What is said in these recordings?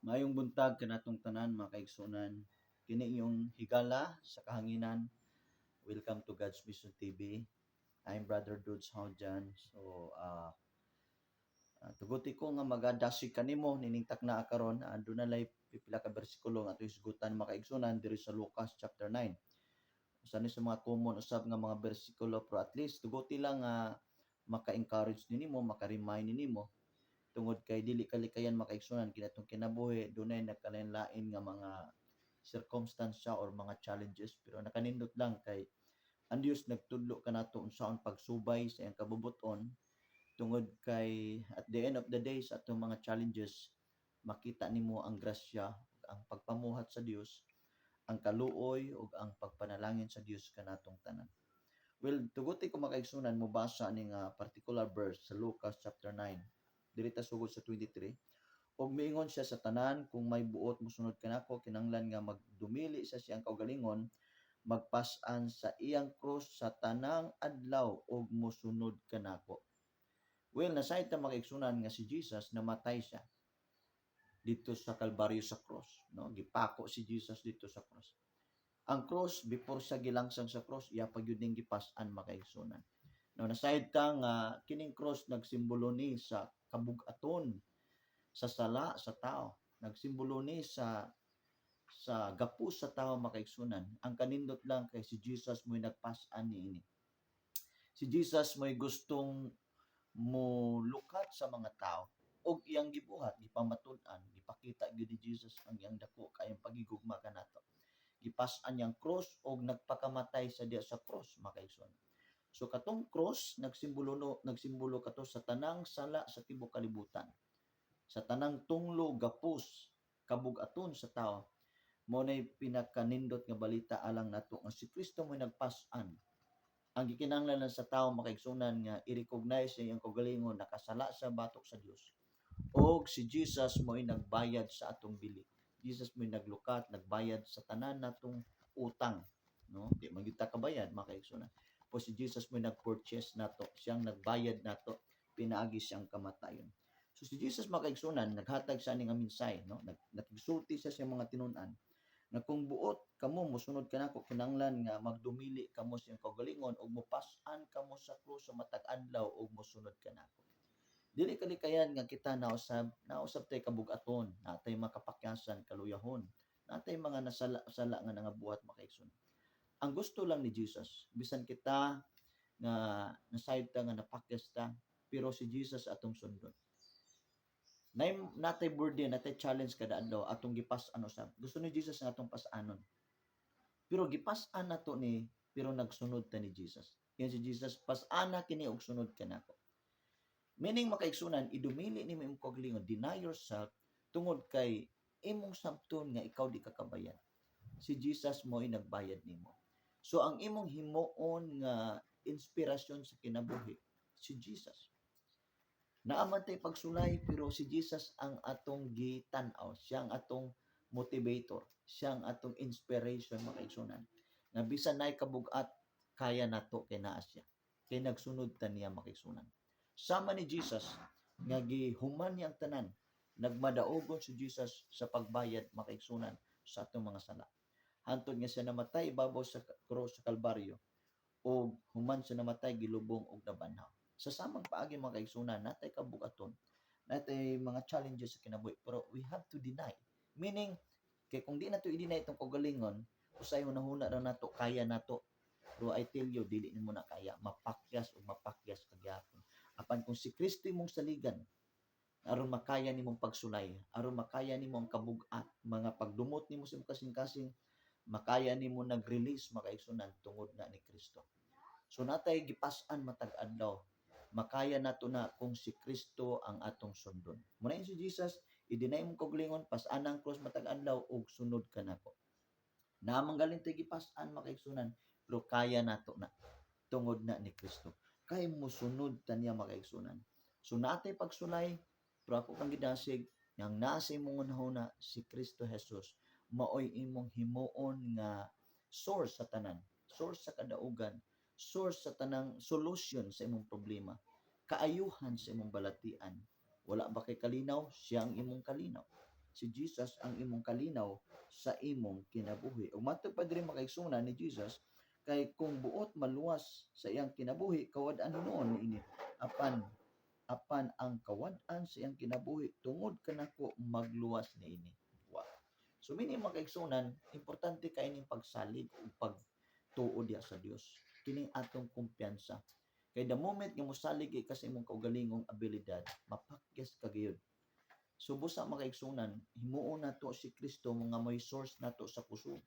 Maayong buntag kanatong tanan, mga kaigsuonan. Kini inyong higala sa kahanginan. Welcome to God's Mission TV. I'm Brother Dudes Haujan. So, tuguti ko nga magadasig kanimo nining takna karon. Duna lay pipila ka bersikulo nga ato hisgutan, mga kaigsuonan, diri sa Lucas chapter 9. Usa ni sa mga common usab nga mga bersikulo, pero at least tuguti lang nga maka-encourage nimo, maka-remind nimo, tungod kay dili kalikayan, makaigsunan, kinatong kinabuhi dunay nagkalain-lain nga mga circumstance or mga challenges. Pero nakanindot lang kay ang Dios nagtudlo kanato unsaon pagsubay sa iyang kabubuton, tungod kay at the end of the day, sa atong mga challenges, makita nimo ang grasya, ang pagpamuhat sa Dios, ang kaluoy ug ang pagpanalangin sa Dios kanatong tanan. Well, tuguti ko, makaigsunan, mobasa ani nga particular verse sa Lucas chapter 9. Diri ta sugod sa 23. "Ug miingon siya sa tanan, kung may buot mosunod kanako, kinahanglan nga magdumili sa siyang kaugalingon, magpas-an sa iyang krus sa tanang adlaw ug mosunod kanako." Well, nasayod ta, mga kaigsunan, nga si Jesus namatay siya dito sa Kalbaryo, sa cross, no? Gipako si Jesus dito sa cross. Ang cross, before siya gilangsang sa cross, iya pa gyud ning gipas-an, mga kaigsunan. No, nasayod ta nga kining cross nagsimbolo ni sa kabug-aton sa sala sa tao. Nagsimbolo ni sa gapos sa tao, makaigsunan. Ang kanindot lang kay si Jesus mo'y nagpas-an niini. Si Jesus mo'y gustong mo lukat sa mga tao og iyang gibuhat, gipamatud-an, gipakita gyud ni Jesus ang iyang dako kayong pagigugma kanato. Gipas-an niyang cross og nagpakamatay sa diya sa cross, mga kaigsunan. So katong cross nagsimbolo, no, nagsimbolo kato sa tanang sala sa tibuok kalibutan. Sa tanang tunglo, gapos, kabugaton sa tao. Mao nay pinakanindot nga balita alang nato nga si Kristo mo'y nagpas-an. Ang gikinahanglan lang sa tao, makaigsunan, nga i-recognize niya iyang kaugalingon, nakasala sa batok sa Dios. Og si Jesus mo'y nagbayad sa atong bili. Jesus mo'y naglukat, nagbayad sa tanan natong utang, no? Di man gyud ta kabayad, mga kaigsunan. Po si Jesus mo'y nag-purchase nato, siyang nagbayad nato pinaagi siyang kamatayon. So si Jesus, mga kaigsunan, naghatag sa ani nga mensahe, no? Nakigsulti siya sa mga tinun-an nga kung buot kamo mosunod kanako, kinahanglan nga magdumili kamo sa iyang kaugalingon ug mopas-an kamo sa krus sa matag adlaw ug mosunod kanako. Dili kalikayan nga kita nausab tay kabugaton, natay makapakyasan, kaluyahon, natay mga nasala sala nga nangabuhat, mga kaigsunan. Ang gusto lang ni Jesus, bisan kita nga nasayod ta nga napakyas ta, pero si Jesus atong sundon. Nay natay burden, natay challenge kada adlaw atong gipas-an usab. Gusto ni Jesus nga atong pas-anon. Pero gipas-an nato ni, pero nagsunod ta ni Jesus. Yan si Jesus, "Pas-ana kini og sunod kanako." Meaning, makaigsunan, idumili nimo imong kaugalingon, deny yourself, tungod kay imong sabton nga ikaw di ka kabayad. Si Jesus mo'y nagbayad nimo. So ang imong himuon nga inspirasyon sa kinabuhi, si Jesus. Naa man tay pagsulay, pero si Jesus ang atong gitan-aw, siya ang atong motivator, siya ang atong inspiration, mga kaigsunan. Nga bisan naay kabugat, kaya nato kay naa siya. Kay nagsunod ta niya, mga kaigsunan. Sama ni Jesus nga gihuman niya ang tanan, nagmadaugon si Jesus sa pagbayad, mga kaigsunan, sa atong mga sala. Hantod nga siya namatay ibabaw sa krus sa Kalbaryo o human siya namatay, gilubong og nabanhaw. Sa samang paagi, mga kaigsunan, natay kabugaton, natay mga challenges sa kinabuhi, pero we have to deny. Meaning, kay kung di nato i-deny itong kaugalingon, usay hunahuna ra nato kaya nato. Pero I tell you, dili nimo na kaya, mapakyas o mapakyas kagyapon. Apan kung si Kristo imong saligan, aron makaya nimong pagsulay, aron makaya nimo ang kabugat, mga pagdumot nimo sa imong kasing-kasing, makaya nimo nag-release, mga kaigsunan, tungod na ni Kristo. So natay gipas-an matag adlaw, makaya nato na kung si Kristo ang atong sundon. Muna si Jesus, i-deny mong kaugalingon, pas-an ang cross matag adlaw ug sunod ka nako. Naa man galing tay gipas-an, mga kaigsunan, pero kaya nato na tungod na ni Kristo. Kay mosunod ta niya, mga kaigsunan. So natay pagsulay, pero ako kang gidasig, yang nasa imong hunahuna si Kristo Jesus, maoy imong himuon nga source sa tanan, source sa kadaugan, source sa tanang solution sa imong problema, kaayuhan sa imong balatian. Wala ba kay kalinaw? Siya ang imong kalinaw. Si Jesus ang imong kalinaw sa imong kinabuhi. Ug matod pa diri, mga kaigsuonan, ni Jesus, kay kung buot maluwas sa iyang kinabuhi, kawad-an hinuon niini. Apan ang kawad-an sa iyang kinabuhi tungod kanako, magluwas niini. Wow. So mini, mga kaigsuonan, importante kay ning pagsalig ug pagtuo diha sa Dios. Kining atong kumpiyansa. Kay the moment nga mosalig ka sa imong kaugalingong abilidad, mapakyas ka gyud. So busa, mga kaigsuonan, himuon nato si Kristo nga may source nato sa kusog.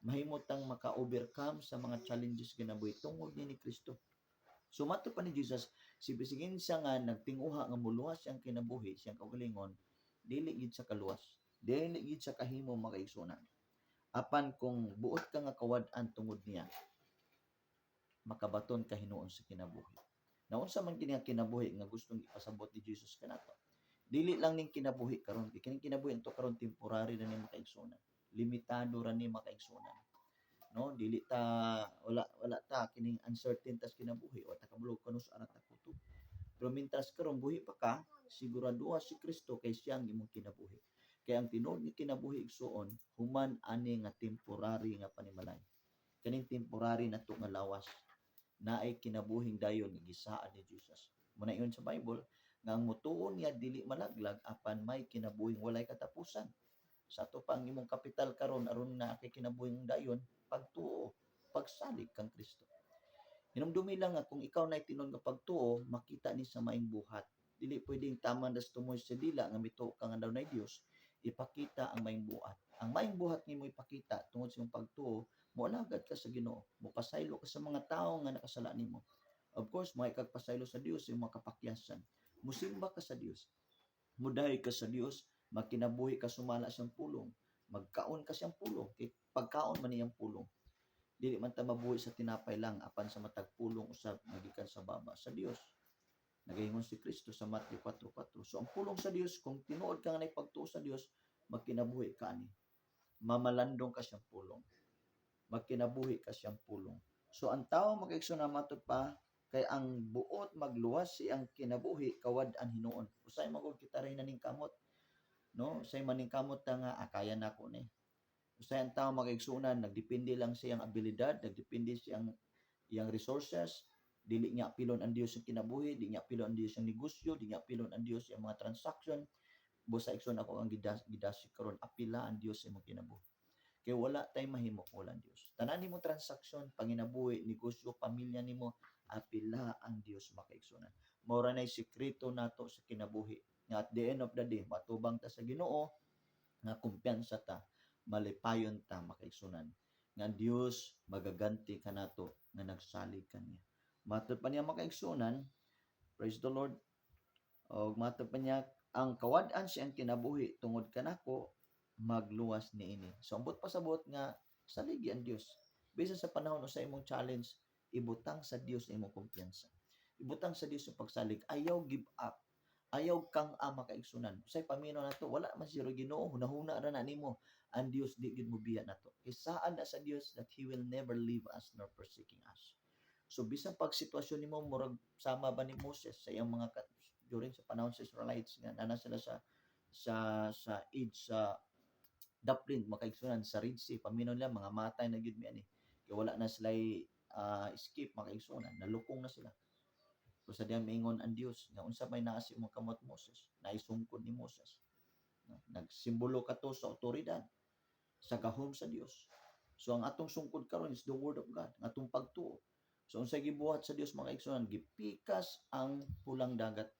Mahimo tang maka-overcome sa mga challenges kinabuhi tungod ni Kristo. So matod pa ni Jesus, si bisan kinsa nga nagtinguha nga muluwas siyang kinabuhi, siyang kaugalingon, dili gid sa kaluwas. Dili gid sa kahimo, mga kaigsuonan. Apan kung buot ka nga kawad-an tungod niya, makabaton ka hinuon sa kinabuhi. Naunsa man kini ang kinabuhi nga gustong ipasabot ni Jesus kanato? Dili lang ning kinabuhi karon, kay kining kinabuhi nato karon temporary ra ni, mga kaigsuonan. Limitado ra ni, mga kaigsuonan. No, dili ta wala wala ta kining uncertain tas kinabuhi, wa ta kabalo kanus-a ra ta kutob. Pero mintras karon buhi pa ka, siguraduha si Kristo kay siya ang imong kinabuhi. Kay ang tinuod nga kinabuhi, igsuon, human ani nga temporary nga panimalay. Kaning temporary nato nga lawas, naay kinabuhing dayon nga gisaad ni Jesus. Muna ingon sa Bible nga ang mutuo niya dili malaglag apan may kinabuhing walay katapusan. Sa ato pa ang imong kapital karon aron na kay kinabuhing dayon, pagtuo, pagsalig kang Kristo. Hinumdumi lang nga kung ikaw na tinuod nga pagtuo, makita ni sa maayong buhat. Dili pwedeng taman das tumoy sa dila nga mituo ka nga daw na Dios, ipakita ang maayong buhat. Ang maayong buhat nimo ipakita tungod sa imong pagtuo, moalagad ka sa Ginoo, mopasaylo ka sa mga tawo nga nakasala nimo. Of course, makikagpasaylo sa Dios sa imong kapakyasan. Musimba ka sa Dios. Mudahay ka sa Dios, magkinabuhi ka sumala siyang pulong. Magkaon ka siyang pulong, kay pagkaon man niyang pulong. Dili man ta mabuhi sa tinapay lang apan sa matag pulong usab magikan sa baba sa Dios. Nagaingon si Kristo sa Matthew 4:4. So ang pulong sa Dios, kung tinuod ka nga pagtuo sa Dios, magkinabuhi ka ani. Mamalandong ka siyang pulong. Magkinabuhi ka siyang pulong. So ang tao, mga kaigsuonan, matod pa, kay ang buot magluwas siyang kinabuhi, kawad-an hinuon. Usay magud kita rin naning kamot. No? Usay maning kamot ta nga ah, kaya nako ni. Usay ang tao, mga kaigsuonan, nagdepende lang siyang abilidad, nagdepende siyang iyang resources, dili niya pilon ang Dios sa kinabuhi, di niya pilon ang Dios sa negosyo, di niya pilon ang Dios sa mga transaction. Busa, igsoon, ako ang gidasig karon, apila ang Dios sa imong kinabuhi. Kay wala tay mahimo kung wala ang Dios. Tanan nimo transaksyon, panginabuhi, negosyo, pamilya nimo, apila ang Dios, mga kaigsuonan. Mao ra nay sekreto nato sa kinabuhi. Nga at the end of the day, matubang ta sa Ginoo, nga kumpiyansa ta, malipayon ta, mga kaigsuonan. Nga ang Dios magaganti kanato nga nagsalig kaniya. Matod pa niya, mga kaigsuonan, praise the Lord. Og matod pa niya, ang kawad-an siyang kinabuhi tungod kanako, magluwas niini. So ambot pasabot nga saligi ang Dios. Bisan sa panahon sa imong challenge, ibutang sa Dios ang imong kumpiyansa. Ibutang sa Dios ang pagsalig. Ayaw give up. Ayaw kang ama, kaigsuonan. Say paminaw nato, wala man siguro Ginoo, hunahuna ra na nimo. Ang Dios di gyud mobiya nato. Isaad na sa Dios that He will never leave us nor forsaking us. So bisan pag sitwasyon nimo murag sama ba ni Moses sa iyang mga during sa panahon sa Israelites nga nana sila sa age sa daplin, mga kaigsuonan, sa Red Sea, paminaw nila mga matay na gyud mi ani kay wala na sila escape, mga kaigsuonan, nalukong na sila. Pero sa diyang miingon ang Dios nga, "Unsa may naa sa imong kamot, Moses?" Naisungkod ni Moses, no? Nagsimbolo kato sa otoridad, sa gahom sa Dios. So ang atong sungkod karon is the word of God, ang atong pagtuo. So unsay gibuhat sa Dios, mga kaigsuonan? Gipikas ang Pulang Dagat.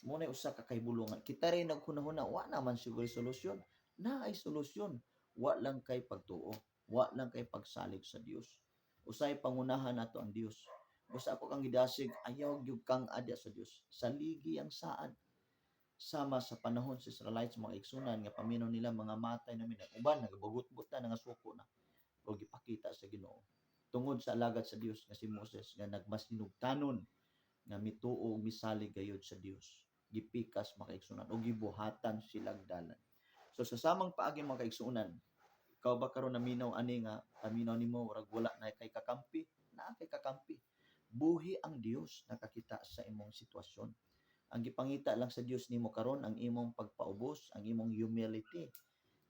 Mao na usa ka kahibulungan. Kita rin naghunahuna, wa naman siguro solusyon. Naay solusyon. Wa lang kay pagtuo. Wa lang kay pagsalig sa Dios. Usay pangunahan nato ang Dios. Basta ako kang gidasig, ayaw gyud kang adya sa Dios. Saligi ang saad. Sama sa panahon sa Israelites, mga igsunan, nga paminaw nila mga matay namin. Uban, nagabagot-but na, nangasuko na. O gipakita sa Ginoo. Tungod sa alagad sa Dios nga si Moses nga nagmasinugtanon nga mituo ug misalig gayud sa Dios. Gipikas, mga kaigsunan, o gibuhatan silag dalan. So sa samang paagi, mga kaigsunan, ikaw ba karon naminaw ani nga paminaw nimo murag wala na kay kakampi, naa kay kakampi. Buhi ang Dios, nakakita sa imong sitwasyon. Ang gipangita lang sa Dios nimo karon ang imong pagpaubos, ang imong humility.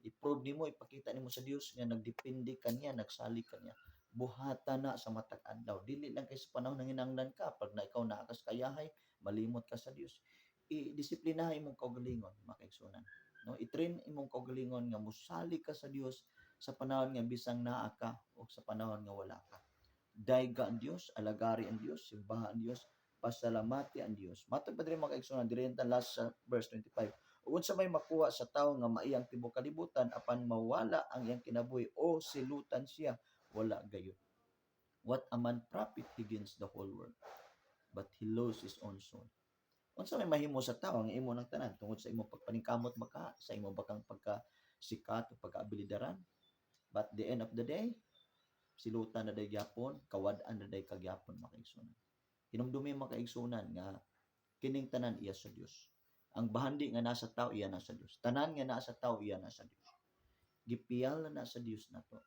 I-prove nimo, ipakita nimo sa Dios nga nagdepende ka niya, nagsalig ka niya. Buhata na sa matag adlaw. Dili lang kay sa panahon nanginanglan ka, pag na ikaw naa kas kayahay, malimot ka sa Dios. I-disiplinaha imong kaugalingon, mga kaigsuonan. No, i-train imong kaugalingon nga mosalig ka sa Dios sa panahon nga bisang naa ka o sa panahon nga wala ka. Dayga ang Dios, alagari ang Dios, simbaha ang Dios, pasalamati ang Dios. Matod pa diri, mga kaigsuonan, diri ta last sa verse 25. Ug unsa may makuha sa tawo nga maiyang tibuok kalibutan apan mawala ang iyang kinabuhi o silutan siya? Wala gayud. What a man profit he gains the whole world, but he lose his own soul? Unsa may mahimo sa tawo ang imo ng tanan tungod sa imong pagpaningkamot maka sa imo bakang pagka sikat o pagkaabilidaran? But the end of the day, silutan na day gyapon, kawad-an na day kagyapon, mga kaigsuonan. Hinumdumi, mga kaigsuonan, nga kining tanan iya sa Dios. Ang bahandi nga nasa tao, iya na sa Dios. Tanan nga nasa tao, iya na sa Dios. Gipiyal na na sa Dios nato.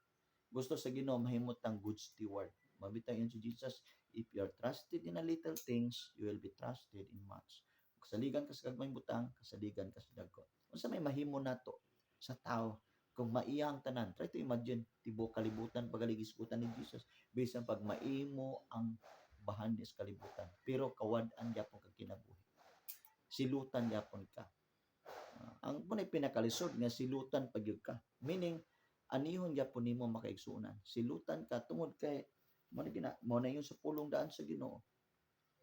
Gusto sa Ginoo mahimot ang good steward. Mabitang yun si Jesus, "If you are trusted in a little things, you will be trusted in much." Kasaligan ka sa gagmayng butang, kasaligan ka sa dagko. Unsa may mahimo nato sa tao kung maiya ang tanan? Try to imagine, tibuok kalibutan pagaligisgutan ni Jesus, bisan pag maimo ang bahandi sa kalibutan, pero kawad-an gyapon kag kinabuhi. Silutan gyapon ka. Ang muna'y pinakalisod nga silutan pag gyud ka. Meaning, anihon gyapon nimo, makaigsuonan. Silutan ka tungod kay mo na gina mo na yun sa pulong daan sa Ginoo.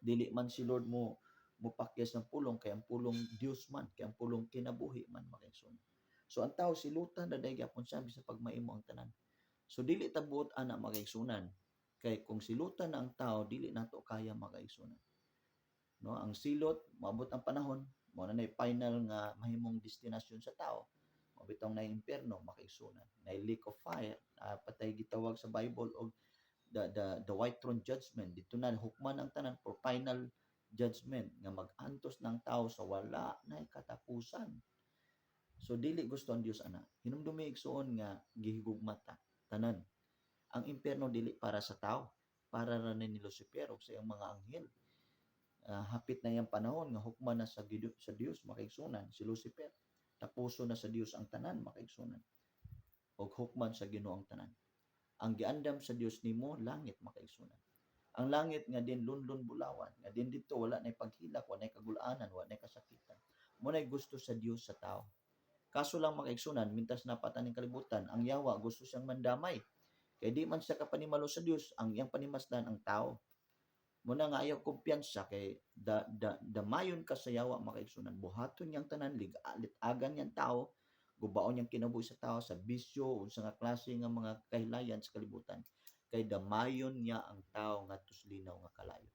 Dili man si Lord mo mopakyas ng pulong kay ang pulong Dios man, kay ang pulong kinabuhi man, makaigsuonan. So ang tao silutan na dahil gyapon siya bisan pag maimo ang tanan. So dili ta buot ana, makaigsuonan, kay kung silutan na ang tao, dili nato kaya, makaigsuonan. No, ang silot moabot ang panahon mo na final nga mahimong destinasyon sa tao. Mao bitong na impierno, makaigsuonan. Na lake of fire, patay gitawag sa Bible og the white throne judgment. Dito na hukman ang tanan for final judgment nga mag-antos ng tao sa wala na katapusan. So dili gusto ang Dios ana. Hinumdumi, igsuon, nga gihigugma ta tanan. Ang impierno dili para sa tao, para ra ni Lucifer ug sa iyang mga anghel. Hapit na iyang panahon nga hukman na sa Dios, makaigsuonan, si Lucifer. Tapuso na sa Dios ang tanan, makaigsuonan. Og hukman sa Ginoo ang tanan. Ang giandam sa Dios nimo langit, makaigsuonan. Ang langit nga din lunlun bulawan, nga din dito wala nay paghilak, wala nay kagulanan, wala nay kasakitan. Mo nay gusto sa Dios sa tao. Kaso lang, makaigsuonan, mintas napatan ng kalibutan, ang yawa gusto siyang mandamay. Kay di man siya kapanimalo sa Dios, ang iyang panimasdan ang tao. Muna nga ayaw kumpiyansa kay da, da, damayon ka sa yawa, makaigsuonan. Buhaton niyang tanan, litagan niyang tao, gubaon niyang kinabuhi sa tao sa bisyo, unsa nga klase nga mga kahilayan sa kalibutan. Kay damayon niya ang tao ngadto sa linaw nga kalayo.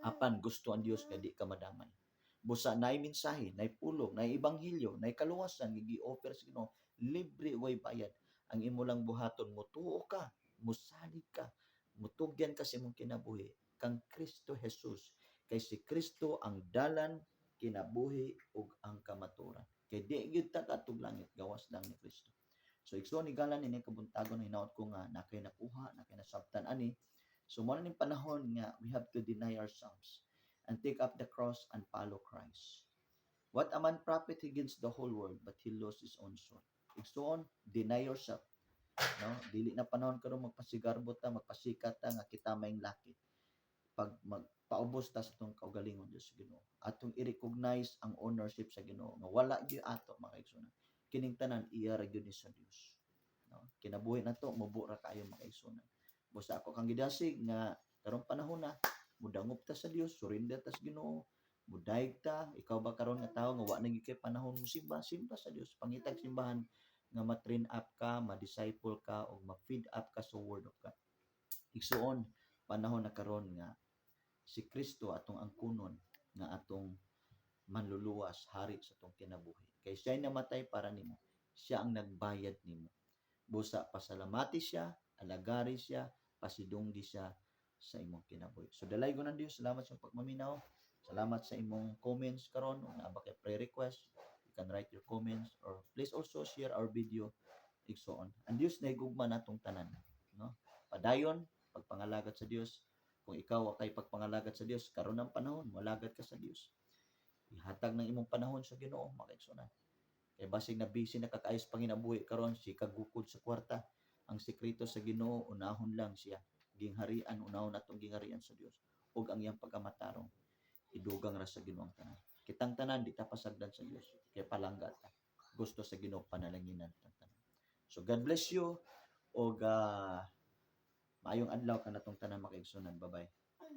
Apan gusto ang Dios nga di ka madamay. Busa naay mensahe, naay pulong, naay ebanghelyo, naay kaluwasan nga gi-offer sa Ginoo, libre, way bayad. Ang imo lang buhaton, mutuo ka, musalig ka, mutugyan ka sa imong kinabuhi kang Kristo Jesus. Kay si Kristo ang dalan, kinabuhi ug ang kamatuoran. Kay di gyud ta kaadtog langit gawas lang ni Kristo. So igsoon, higalan ini kabuntagon, hinaot ko nga na kay nakuha, na kay nasabtan ani. So mo na ning panahon nga we have to deny ourselves and take up the cross and follow Christ. What a man profit he gains the whole world, but he lose his own soul? Igsoon, deny yourself. No? Dili na panahon karon magpasigarbo ta, magpasikat ta nga kita may laki. Pag magpaubos ta sa atong kaugalingon Dios sa Ginoo. Atong i-recognize ang ownership sa Ginoo nga wala gyud ato, mga kaigsuonan. Kining tanan iya ra gyud ni sa Dios. No? Kinabuhi nato mubo ra kaayo, mga kaigsuonan. Busa ako kang gidasig nga karong panahon na mudangop ta sa Dios, surrender ta sa Ginoo, mudayeg ta. Ikaw ba karon nga tawo nga wa na gyud kay panahon mo simba, simba sa Dios. Pangitag simbahan nga ma-train up ka, ma-disciple ka o ma-feed up ka sa Word of God. Igsuon, panahon na karon nga si Kristo atong angkunon nga atong manluluwas, hari sa atong kinabuhi. Kay siya namatay para nimo. Siya ang nagbayad nimo. Busa pasalamati siya, alagari siya, pasidunggi siya sa imong kinabuhi. So dalaygon ang Dios, salamat sa imong pagmaminaw. Salamat sa imong comments karon. Kung naa ba kay prayer request, you can write your comments or please also share our video, igsoon. Ang Dios na higugma natong tanan, no? Padayon pagpangalagat sa Dios. Kung ikaw kay pagpangalagat sa Dios karon ng panahon, molagad ka sa Dios. Ihatag ng imong panahon sa Ginoo, mga kaigsuonan. Kay basig na busy na kaayo sa panginabuhi karon, si kagukod sa kwarta. Ang sekreto sa Ginoo, unahon lang siya. Gingharian, unahon natong gingharian sa Dios ug ang iyang pagkamatarong. Idugang ra sa Ginoo ang tanan. Kitang tanan di ta pasagdan sa Dios kay palangga ta. Gusto sa Ginoo panalanginan tang tanan. So God bless you ug maayong adlaw kanatong tanan, mga kaigsuonan. Bye-bye. Ay.